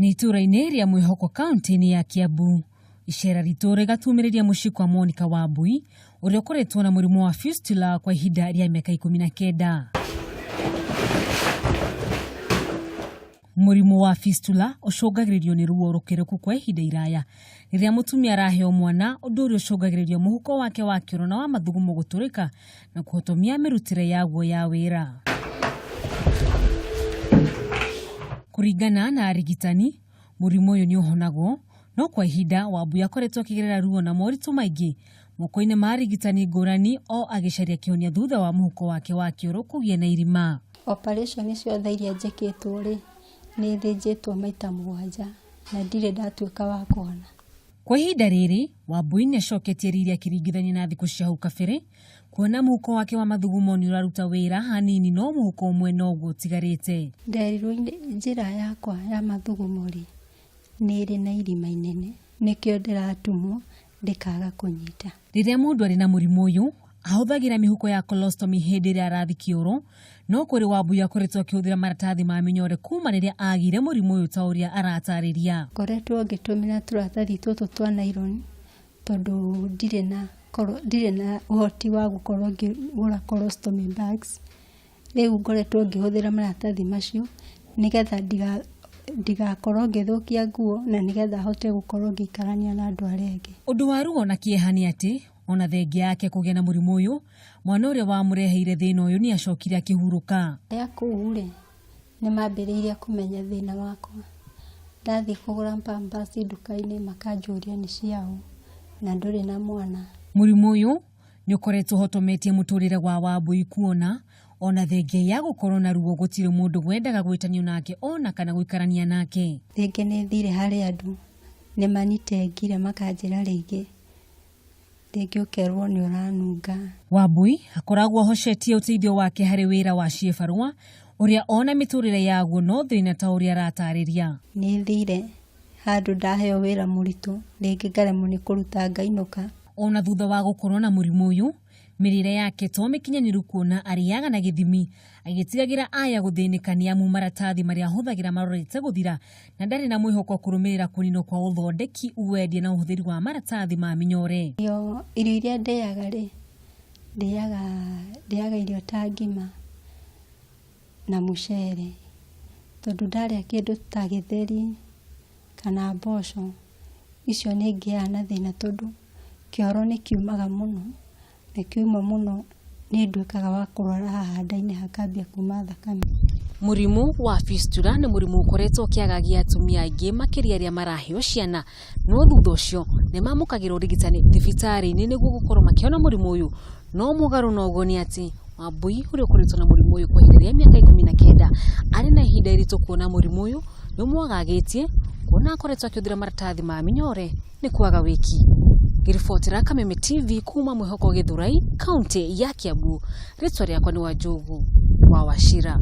Nĩ itũũra-inĩ rĩa Mwĩhoko kaunti-inĩ ya Kiambu. Icera ritũ rĩgatumĩrĩria mũciĩ kwa Monica Wambui ũrĩa ũkoretwo na mũrimũ wa fistula kwa ihinda rĩa mĩaka 19. Mũrimũ wa fistula ũcũngagĩrĩrio nĩ ruo rũkĩrũku kwa ihinda iraya rĩrĩa mũtumia araheo mwana, ũndũ ũrĩa ũcũngagĩrĩria mũhuko wake wa kĩoro na wa mathugumo gũtũrĩka na kũhotomia mĩrutĩre yaguo ya wĩra. Kũringana na arigitani, mũrimũ ũyũ nĩ ũhonagwo, no kwa ihinda Wambui akoretwo akĩgerera ruo na moritũ maingĩ moko-inĩ ma arigitani ngũrani o agĩcaria kĩhonia thutha wa mũhuko wake wa kĩoro kũgĩa na irima. Operation ciothe iria njĩkĩtwo rĩ, nĩ thĩnjĩtwo maita 7 na ndirĩ ndatuĩka wa kũhona. Kwa ihinda rĩrĩ, Wambui nĩ acoketie riri akĩringithania na thikũ cia hau kabere, kuona mũhuko wake wa mathugumo nĩ ũraruta wĩra hanini no mũhuko ũmwe noguo ũtigarĩte. Nderirwo njĩra yakwa ya mathugumo rĩ, nĩ ĩrĩ na irima inene, nĩkĩo ndĩratumwo ndĩkaga kũnyita. Rĩrĩa mũndũ arĩ na mũrimũ ũyũ, ahũthagĩra mĩhuko ya colostomy hĩndĩ ĩrĩa arathiĩ kĩoro, no kũrĩ Wambui akoretwo akĩhũthĩra maratathi ma mĩnyore kuma rĩrĩa agĩire mũrimũ ũyũ ta ũrĩa aratarĩria. Ngoretwo ngĩtũmĩra tũratathi tũtũ twa nylon tondũ ndirĩ na ũhoti wa gũkorwo ngĩgũra colostomy bags. Rĩu ngoretwo ngĩhũthĩra maratathi macio nĩgetha ndigakorwo ngĩthũkia nguo na nĩgetha hote gũkorwo ngĩikarania na andũ arĩa angĩ. Ũndũ wa ruo na kĩeha nĩ atĩ ona thengia yake kũgĩa na mũrimũ ũyũ, mwana ũrĩa wamũreheire thĩna ũyũ nĩ acokire akĩhurũka. Arĩa kũu rĩ, nĩ mambĩrĩirie kũmenya thĩna wakwa. Ndathiĩ kũgũra pampers nduka-inĩ makanjũria nĩ ciaũ na ndũrĩ na mwana. Mũrimũ ũyũ nĩ ũkoretwo ũhotometie mũtũrĩre wa Wambui kuona ona thengia ya gũkorwo na ruo gũtirĩ mũndũ wendaga gwĩtanio nake ona kana gũikarania nake. Rĩngĩ nĩ thire harĩ andũ nĩ manitengire makanjĩra rĩngĩ rĩngĩ ũkerwo nĩ ũranunga. Wambui akoragwo ahocetie ũteithio wake harĩ wĩra wa ciĩbarũa ũrĩa ona mĩtũrĩre yaguo no thĩna ta ũrĩa aratarĩria. Nĩ thire handũ ndaheo wĩra mũritũ rĩngĩ ngaremwo nĩ kũruta ngainũka. Ona thutha wa gũkorwo na mũrimũ ũyũ, mĩrĩre yake to mĩkinyanĩru kuona arĩaga na gĩthimi agĩtigagĩra aya gũthĩnĩka nĩ amu maratathi marĩa ahũthagĩra marorete gũthira na ndarĩ na mwĩhoko wa kũrũmĩrĩra kũninwo kwa ũthondeki, wendia na ũhũthĩri wa maratathi ma mĩnyore. Irio iria ndĩaga rĩ, ndĩaga irio ta ngima na mũcere tondũ ndarĩa kĩndũ ta gĩtheri kana mboco icio nĩ ngĩaga na thĩna tondũ kĩoro nĩ kiumaga mũno na kiuma mũno nĩ nduĩkaga wa kũrwara haha nda-inĩ hakambia kuma thakame. Mũrimũ wa fistula nĩ mũrimũ ũkoretwo ũkĩagagia atumia aingĩ makĩria arĩa maraheo ciana, no thutha ũcio nĩ mamũkagĩra ũrigitani thibitarĩ-inĩ nĩguo gũkorwo makĩhona mũrimũ ũyũ. No mũgarũ na ũguo nĩ atĩ Wambui ũrĩa ũkoretwo na mũrimũ ũyũ kwa ihinda rĩa mĩaka 19 arĩ na ihinda iritũ kuona mũrimũ ũyũ nĩ ũmwagagĩtie kuona akoretwo akĩhũthĩra maratathi ma mĩnyore nĩ kwaga wĩki. Ngĩribotera Kameme TV kuma Mwĩhoko Gĩthũrai, kaunti ya Kiambu, rĩtwa rĩakwa nĩ Wanjũgu wa Wachira.